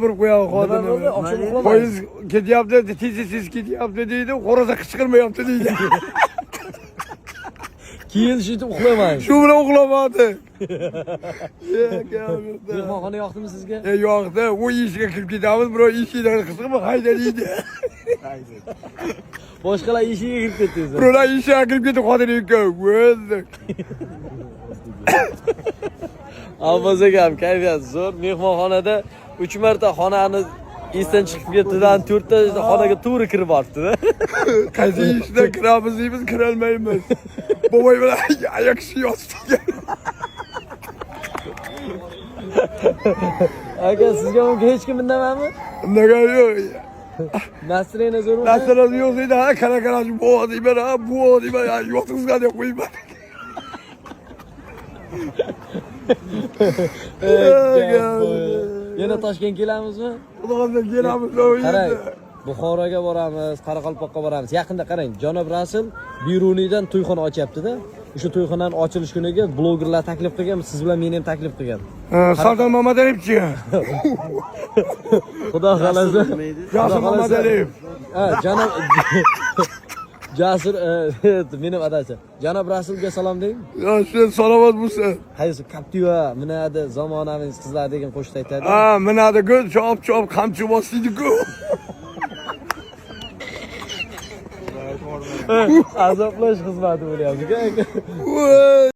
Burib qo'yadi Nima xotinini. bo'ldi? Oqshom uxlamadingiz? Poyezd ketyapti, tez tez ketyapti deydi, xo'roza qichqirmayapti deydi. Keyin shuytib uxlamaysiz. Shu bilan uxlamadi. Mehmonxona yoqdimi sizga? E yoqdi, u eshikka kirib ketamiz, birov eshikdan qichqirma, hayda deydi. Boshqalar eshigiga kirib ketdingiz. Birovlar eshikka kirib ketdi, xotin ikkovi. O'ldik. Abbos akam kayfiyat zo'r. Mehmonxonada 3 marta xonani esdan chiqib ketdidan 4 ta xonaga to'g'ri kirib boribdi-da. Qaysi eshikdan kiramiz deymiz, kirolmaymiz. Boboy bilan ayoq kishi yotibdi. Aka, sizga mumkin hech kim indamadimi? Unaqa yo'q. Настроение zo'rmi? Narsalar yo'q deydi, ha, kara kara bu deyman, ha, bu deyman, ha, yotqizgan deb qo'yman. Yana Toshkent kelamizmi? Xudo xohlasa kelamiz. Qarang, Buxoroga boramiz, Qoraqalpoqqa boramiz. Yaqinda qarang, Janob Rasul Beruniydan to'yxona ochyapti-da. O'sha to'yxonani ochilish kuniga blogerlar taklif qilgan, siz bilan meni ham taklif qilgan. Sardor Mamadaliyevchi. Xudo xolasa. Jasur Mamadaliyev. Ha, janob Jasur, menim adasi. Janob Rasulga salom deng. Ya shu salovat bo'lsin. Qaysi Captiva minadi, zamonaviy qizlar degan qo'shiqda aytadi. Ha, minadi ko'z chop chop qamchi bosdi-ku. Azoblash xizmati bo'lyapti. Voy.